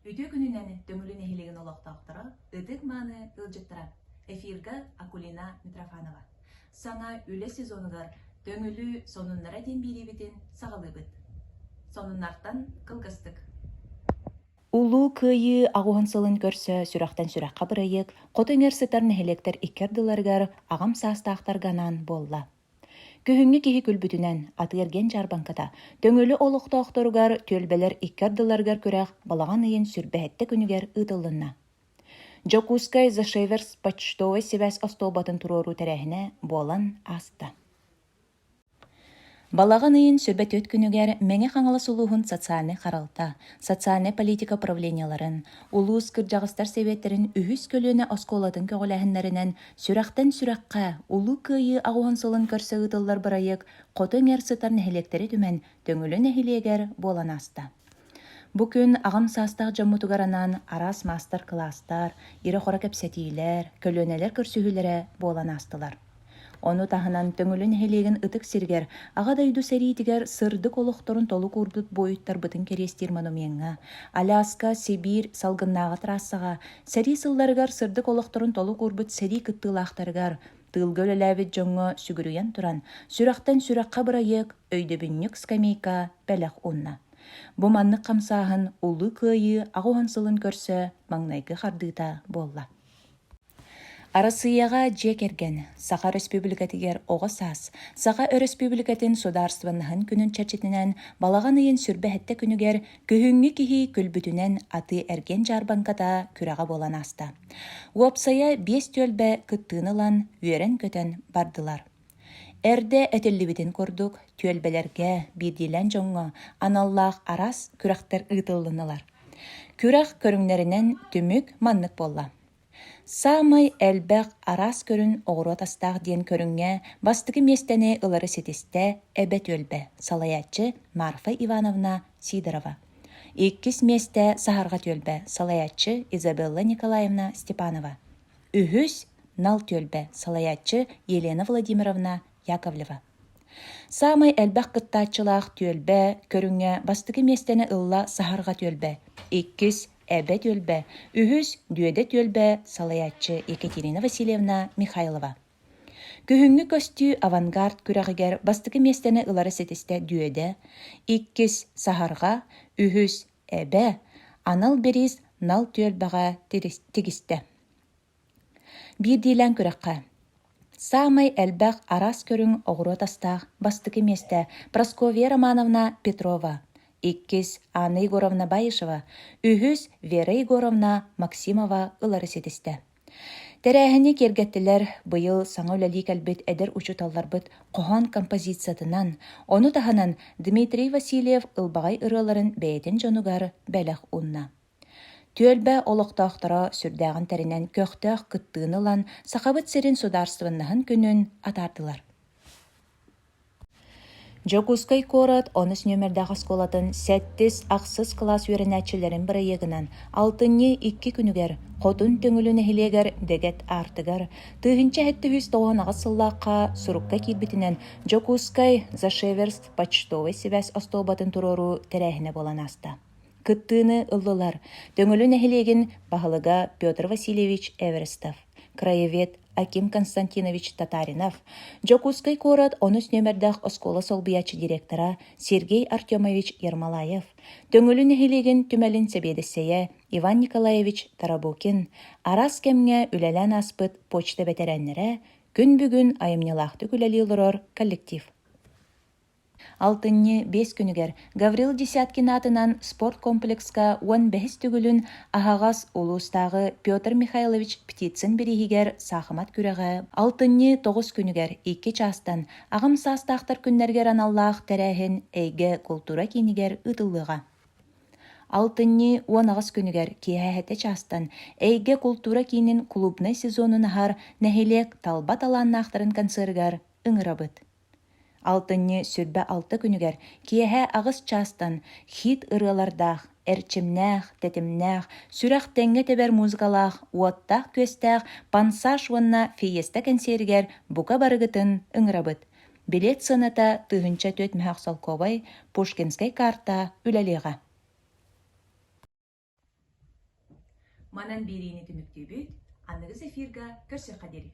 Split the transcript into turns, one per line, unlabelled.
Үтүө күнүнэн Төҥүлү нэһилиэгин олохтоохторо, ытык-мааны ыалдьыттара! Эфирга Акулина Митрофанова. Саҥа үлэ сезонугар Төҥүлү сонуннара диэн биэриибитин саҕалыыбыт. Сонуннартан кылгастык. Улуу Кыайыы аҕыһын сылын көрсө Сүрэхтэн сүрэххэ бырайыак хоту эҥэр сытар нэһилиэктэр икки ардыларыгар аҕам саастаахтарга анаан буолла. Күһүҥҥү киһи күлбүтүнэн, атыы-эргиэн дьаарбаҥката Төҥүлү олохтоохторугар түөлбэлэр икки ардыларыгар күрэх балаҕан ыйын сүрбэһэттэ күнүгэр ыытыллынна. Дьокуускай Зашеверс почтовай сибээс остуолбатын туруоруу тэрээһинэ буолан ааста. Балаҕан ыйын 24 күнүгэр Мэҥэ Хаҥалас улууһун социальнай харалта, социальнай политика управлениеларын, улуус кырдьаҕастар сэбиэттэрин үһүс көлүөнэ оскуолатын көҕүлээһиннэринэн Сүрэхтэн сүрэххэ Улуу Кыайыы аҕыһын сылын көрсө ыытыллар бырайыак хоту эҥэр сытар нэһилиэктэри түмэн Төҥүлү нэһилиэгэр буолан ааста. Бу күн аҕам саастаах дьоммутугар анаан араас маастар-кылаастар, ирэ-хоро кэпсэтиилэр, көлүөнэлэр көрсүһүүлэрэ буолан аастылар. Ону таһынан Төҥүлү нэһилиэгин ытык сиригэр Аҕа дойду сэриитигэр сырдык олохторун толук уурбут буойуттарбытын кэриэстиир монумеҥҥа, Аляска, Сибиир салгыннааҕы трассаҕа сэрии сылларыгар сырдык олохторун толук уурбут сэрии кыттыылаахтарыгар, тыылга үлэлээбит дьоҥҥо сүгүрүйэн туран, Сүрэхтэн сүрэххэ бырайыак өйдөбүнньүк скамейка бэлэх уунна. Бу маннык хамсааһын Улуу Кыайыы 80 сылын көрсө маҥнайгы хардыыта буолла. Арассыыйаҕа дьиэ кэргэн, Саха Өрөспүүбүлүкэтигэр оҕо саас, Саха Өрөспүүбүлүкэтин судаарыстыбаннаһын күнүн чэрчитинэн балаҕан ыйын сүрбэһэттэ күнүгэр Күһүҥҥү киһи күлбүтүнэн атыы-эргиэн дьаарбаҥката күрэҕэ буолан ааста. Уопсайа биэс түөлбэ кыттыыны ылан, үөрэн-көтөн бардылар. Эрдэ этиллибитин курдук, түөлбэлэргэ, биирдиилээн дьоҥҥо аналлаах араас күрэхтэр ыытыллыннылар. Күрэх көрүҥнэринэн түмүк маннык буолла. Саамай элбэх араас көрүн оҕуруот астаах диэн көрүҥҥэ бастакы миэстэни ылары ситистэ Эбэ түөлбэ, салайааччы Марфа Ивановна Сидорова. Иккис миэстэ Саһарҕа түөлбэ, салайааччы Изабелла Николаевна Степанова. Үһүс Нал түөлбэ, салайааччы Елена Владимировна Яковлева. Саамай элбэх кыттааччылаах түөлбэ көрүҥҥэ бастакы миэстэни ылла Саһарҕа түөлбэ, иккис Эбэ түөлбэ, үһүс Дүөдэ түөлбэ салайааччы Екатерина Васильевна Михайлова. Күһүҥҥү көстүү авангард күрэҕигэр бастакы миэстэни ылары ситистэ Дүөдэ, иккис Саһарҕа, үһүс Эбэ, анал бириис Нал түөлбэҕэ тигистэ. Биирдиилээн күрэххэ Саамай элбэх араас көрүҥ оҕуруот астаах бастакы миэстэ Прасковья Романовна Петрова, иккис Анна Егоровна Баишева, үһүс Вера Егоровна Максимова ылары ситистэ. Тэрээһини киэргэттилэр быйыл саҥа үлэлии кэлбит эдэр учууталларбыт хоһоон композициятынан, ону таһынан Дмитрий Васильев ылбаҕай ырыаларын бэйэтин дьонугар бэлэх уунна. Түөлбэ олохтоохторо сүрдээҕин тэринэн көхтөөх кыттыыны ылан Сахабыт сирин судаарыстыбаннаһын күнүн атаардылар. Дьокуускай куорат онус нүөмэрдээх оскуолатын сэттис, ахсыс кылаас үөрэнээччилэрин бырайыагынан алтынньы икки күнүгэр Хотун Төҥүлү нэһилиэгэр Дэгэт аартыгар 1798 сыллаахха сурукка киирбитинэн Дьокуускай Зашеверск почтовай сибээс остуолбатын туруоруу тэрээһинэ буолан ааста. Кыттыыны ыллылар Төҥүлү нэһилиэгин баһылыга Петр Васильевич Эверестов, краевед Аким Константинович Татаринов, Дьокуускай куорат онус нүөмэрдээх оскуола солбуйааччы директора Сергей Артемович Ермолаев, Төҥүлү нэһилиэгин түмэлин сэбиэдиссэйэ Иван Николаевич Тарабукин, араас кэмҥэ үлэлээн ааспыт почта бэтэрээннэрэ, күн бүгүн айымньылаахтык үлэлии олорор коллектив. Алтынньы биэс күнүгэр Гаврил Десяткин аатынан спорт комплекска уон бэһис төгүлүн аһаҕас улуустааҕы Петр Михайлович Птицын бирииһигэр саахымат күрэҕэ алтынньы тоҕус күнүгэр икки чаастан аҕам саастаахтар күннэригэр аналлаах тэрээһин Эйгэ култуура киинигэр ыытыллыаҕа. Алтынньы уон аҕыс күнүгэр киэһэ чаастан Эйгэ култуура киинин клубнай сезонун аһар нэһилиэк талба талааннаахтарын концерыгар ыҥырабыт. Алтынньы 26 күнүгэр киэһэ аҕыс чаастан хит ырыалардаах, эрчимнээх, тэтимнээх, сүрэх тэҥҥэ тэбэр музыкалаах, уоттаах-күөстээх «Пансаж» уонна «Фиеста» кэнсиэригэр бука барыгытын ыҥырабыт. Билиэт сыаната 1004 мөһөөх солкуобай, Пушкинскай карта үлэлиэҕэ. Манан биэриини түмүктүүбүт, аныгыс эфирга көрсүөххэ диэри.